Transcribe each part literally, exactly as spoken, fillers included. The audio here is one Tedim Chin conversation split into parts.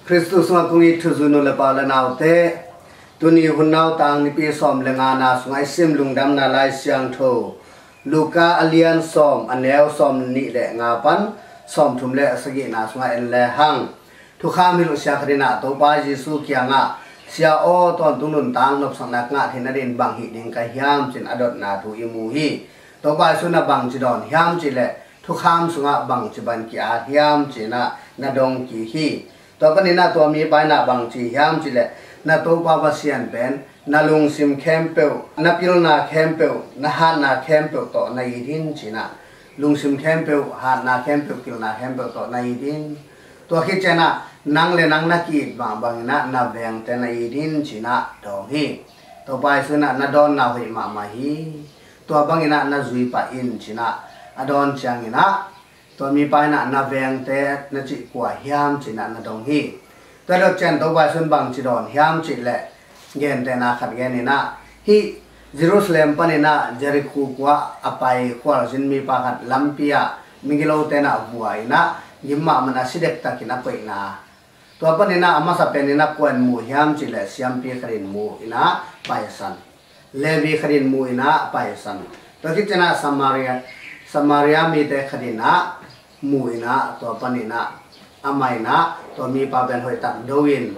Khristu sungah kong it thuzui nu le pa le naute, tuni hun nautang nipi sawm le ngana sungah i sim lungdamna Lai Siangtho Luka a lian sawm, a neu sawm nih le nga pan sawm thum le sagihna sungah en le hang. Thukham hilh uh sia khat in ah Topa Jesu kiangah, "Sia aw, tawntung nuntak nopsakna ka ngah theihna ding bang hih ding ka hiam?" ci-in a dotna thu i mu hi. Topa Jesu in ah bangci dawn hiam cih leh thukham sungah bangci ban ki-at hiam ci-in ah na dong kik hi. Tua panin ah tua mipa in ah bangci hiam cih leh, "Na Topa Pasian pen na lungsim khempeuh, na pilna khempeuh, na hatna khempeuh tawh na it in," ci-in ah, lungsim khempeuh, hatna khempeuh, pilna khempeuh tawh na it in. Tua khit ciangin ah nang le nang na ki-it mah bangin ah na vengte na it in, ci-in ah dawng hi. Topa Jesu in ah na dawnna hoih mahmah hi. Tua bangin ah na zui pah in, ci-in ah a dawn ciangin ah, tua mipa in ah, "Na vengte na cih kua hiam?" ci-in ah na dong hi. Tua dot ciang Topa Jesu in bangci dawn hiam cih leh, gentehna khat gen in ah, hih Jerusalem panin ah Jericho khua a pai khualzin mipa khat lampi ah migilote in ah vua in ah, gim mahmah in a si dektakin a koihna. Tua panin ah a masa pen in ah kua in mu hiam cih leh siampi khat in mu in ah paisan. Levi khat in mu in ah paisan. Tua khit ciangin ah Samaria, Samaria mite khat in ah mu in ah, tua panin ah amah in ah tua mipa pen hoihtak do in,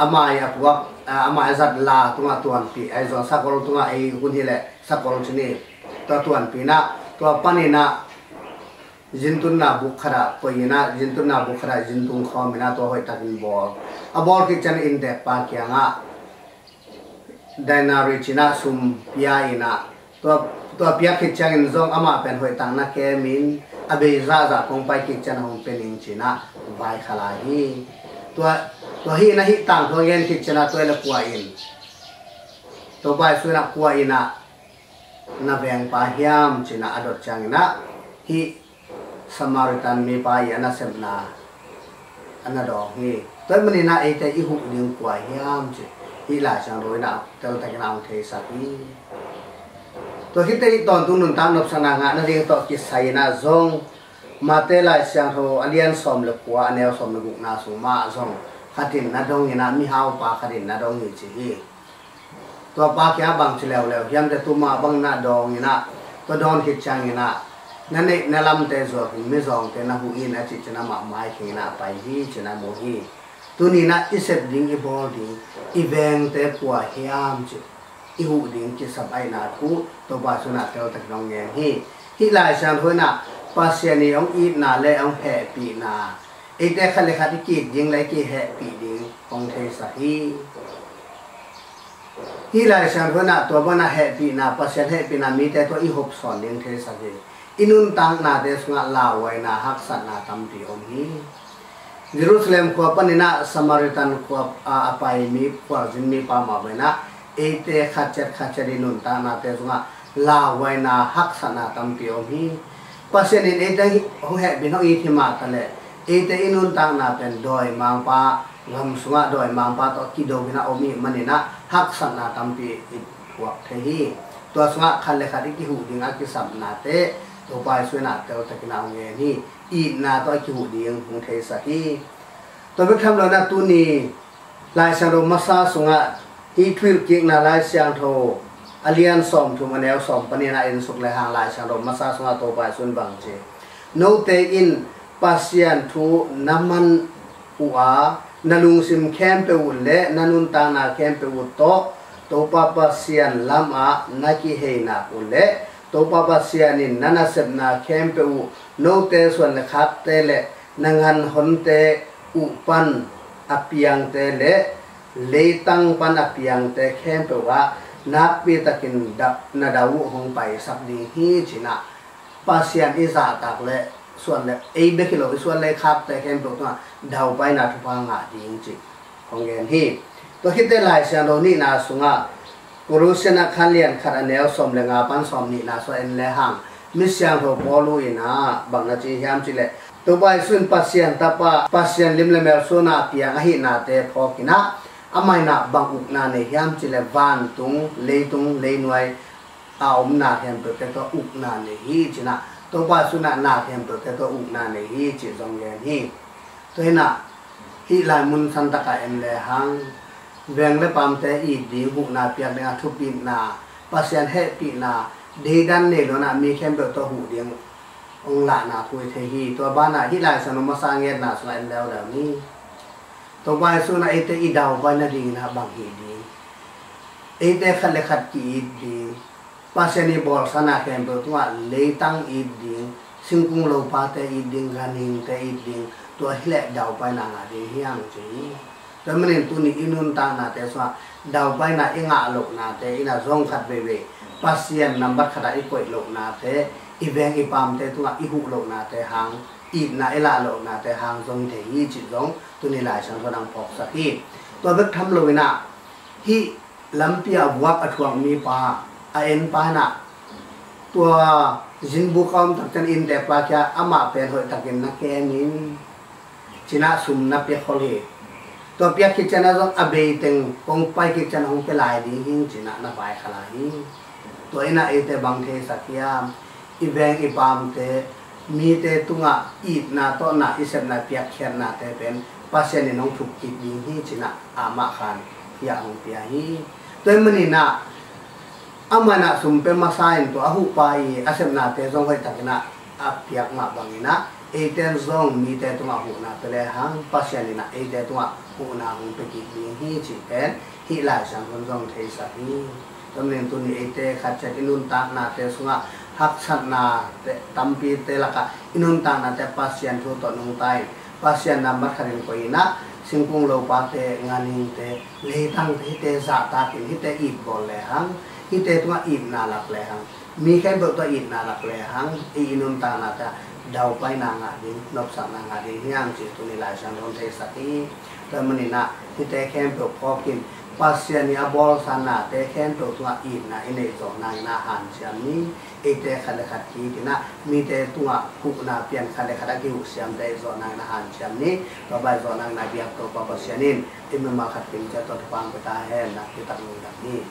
amah i a puak, ah, amah i a zat la tungah tuanpih, ahi zong sakol tungah, ei hun hi leh sakol ci ni, tua tuanpih in ah, tua panin ah zintunna buk khat ah koih in ah, zintunna buk khat ah zintung khawm in ah tua hoihtakin bawl. A bawl khit ciangin inntekpa kiangah denari ci-in ah sum pia in ah, tua, tua piak khit ciangin zong amah pen hoihtak na kem in, a bei zahzah kong pai khit ciang hong pia ning ci-in ah vaikhak lai hi. Tua, tua hi in ah hih tangthu a gen khit ciang ah tua hi leh kua in, Topa Jesu in ah kua in ah na vengpa hiam ci-in ah a dot ciangin ah, hih Samaritan mipa i a nasepna a na dawng hi. Tua hi manin ah eite i huh ding kua hiam cih hih Lai Siangtho in ah teltakin ah hong theisak hi. Tua khit teh i tawntung nuntak nopsakna ngah nading tawh kisai in ah zong Mate Lai Siangtho a lian sawm le kua, a neu sawm le gukna sung mah zong khat in na dong in ah, mihaupa khat in na dong hi ci hi. Tua pa kiangah bangci leuleu hiam cih leh, "Tuma bang na dawng in ah, tua dawn khit ciangin ah na neih na lamte zuakin mizawngte na huh in," a cih ciangin amah maikheng in ah a pai hi ci-in ah mu hi. Tuni in ah i sep ding, i bawl ding, i vengte kua hiam cih i huh ding kisap ahihna thu Topa Jesu in ah teltakin hong gen hi. Hih Lai Siangtho in ah Pasian i hong itna le hong hehpihna, eite khat le khat i ki-it ding le i kihehpih ding hong theisak hi. Hih Lai Siangtho in ah tua bang a hehpihna, Pasian hehpihna mite tawh i hopsawn ding theisak hi. I nuntaknate sungah lauhuaina, haksatna tampi om hi. Jerusalem khua panin ah Samaritan khua a, a pai mi, khualzin mipa mah bangin ah eite khat ciat khat ciat i nuntaknate sungah lauhuaina, haksatna tampi om hi. Pasian in eite hong hehpih, hong it hi mah ta leh, eite i nuntakna pen dawimangpa gam sungah dawimangpa tawh kido in ah om i hih manin ah haksatna tampi i thuak thei hi. Tua sungah khat le khat i kihuh ding a kisapnate Topa Jesu in ah teltakin ah hong gen hi. Itna tawh a kihuh ding hong theisak hi. Tua bek tham lo in ah tuni Lai Siangtho masa sungah hih Thuhilhkikna Lai Siangtho a lian sawmthum, a neu sawm panin ah en suk le hang, Lai Siangtho masa sungah Topa Jesu in bang ci, "Note in Pasian thu na man uh a, na lungsim khempeuh uh le na nuntakna khempeuh uh tawh Topa Pasian lamah na kihei nak uh leh, Topa Pasian in na nasepna khempeuh uh, note suan le khakte le na nganhonte uh pan a piangte le leitang pan a piangte khempeuh ah nakpitakin da-, na dau uh hong paisak ding hi," ci-in ah Pasian i zahtak le suan le, ei bek hi lo, i suan le khakte khempeuh tungah daupaina thupha ngah ding cih hong gen hi. Tua khit teh Lai Siangtho nihna sungah Kolose a khan lian khat, a neu sawm le nga pan sawm nihna sungah en le hang, mi siangtho Paul in ah bang na ci hiam cih leh, Topa Jesu in Pasian Tapa, Pasian lim le mel suahna a piang ahihnate phawk in ah, amah in ah bang ukna nei hiam cih leh vantung, leitung, leinuai a om na khempeuhte tawh ukna nei hi ci-in ah, Topa Jesu in ah na khempeuhte tawh ukna nei hi cih zong gen hi. Tua hi in ah Hih lai mun santak ah en lehang, veng le paamte it ding, huhna piak ding a thupitna, Pasian hehpihna deidan nei lo-in ah mi khempeuh tawh huh ding hong lahna thu i thei hi. Tua banah hih Lai Siangtho masa ngetna sungah en leuleu ni. Topa Jesuh in ah eite i daupai nadingin ah bang hih ding, eite khat le khat ki-it ding, Pasian i bawlsa na khempeuh tungah leitang it ding, singkung lopate it ding, ganhingte it ding, tua hileh daupaina ngah ding hi hang ci hi. Tua manin tuni i nuntaknate sungah daupaina i ngah lohnate in ah zong khat veivei Pasian nambat khatah i koih lohnate, i veng i paamte tungah i huh lohnate hang, itna i lah lohnate hang zong hi thei hi cih zong tuni Lai Siangtho in hong phawksak hi. Tua bek tham lo-in ah hih lampi ah vuak a thuak mipa, a enpa in ah tua zinbuk a om tak ciang innteekpa kiangah amah pen hoihtakin na kem in, ci-in ah sum na piakhol hi. Tua piak khit ciang ah zong a bei teng kong pai khit ciang hong pia lai ding hi, ci-in ah na vaikhal hi. Tua in ah eite bang theisak hiam? I veng i paamte, mite tungah itna tawh na i sepna piakkhiatnate pen Pasian in hong thukkik ding hi, ci-in ah amah khan hiah hong pia hi. Tua ahih manin ah amah in ah sum pia masa in tua a huhpa i a sepnate zong hoihtakin ah a piak mah bangin ah eite in zong mite tungah huhna pia lehang Pasian in ah eite tungah huhna hong pia kik ding hi cih pen hih Lai Siangtho in zong theisak hi. Tua manin tuni eite khat ciat i nuntaknate sungah haksatna tampite lakah i nuntaknate Pasian thu tawh nungta in, Pasian nambat khatin koih in ah singkung lopate, ganhingte, leitangte hihte zahtakin hihte it bawl lehang, hihte tungah itna lak lehang, mi khempeuh tawh itna lak lehang, i i nuntaknate ah daupaina ngah ding, nopsakna ngah ding hi hang cih tuni Lai Siangtho in theisak hi. Tua manin ah hihte khempeuh phawkin Pasian i a bawlsa nate khempeuh tungah itna i neih zawh nangin ah hanciam ni. Eite khat le khat ki-it in ah mite tungah huhna pian khat le khat a kihuh siamte i zawh nangin ah hanciam ni. Tua bang i zawh nangin ah biak Topa Pasian in i mimal khat kim ciat tawh thupha hong pia ta hen. Nakpi tak lungdam hi.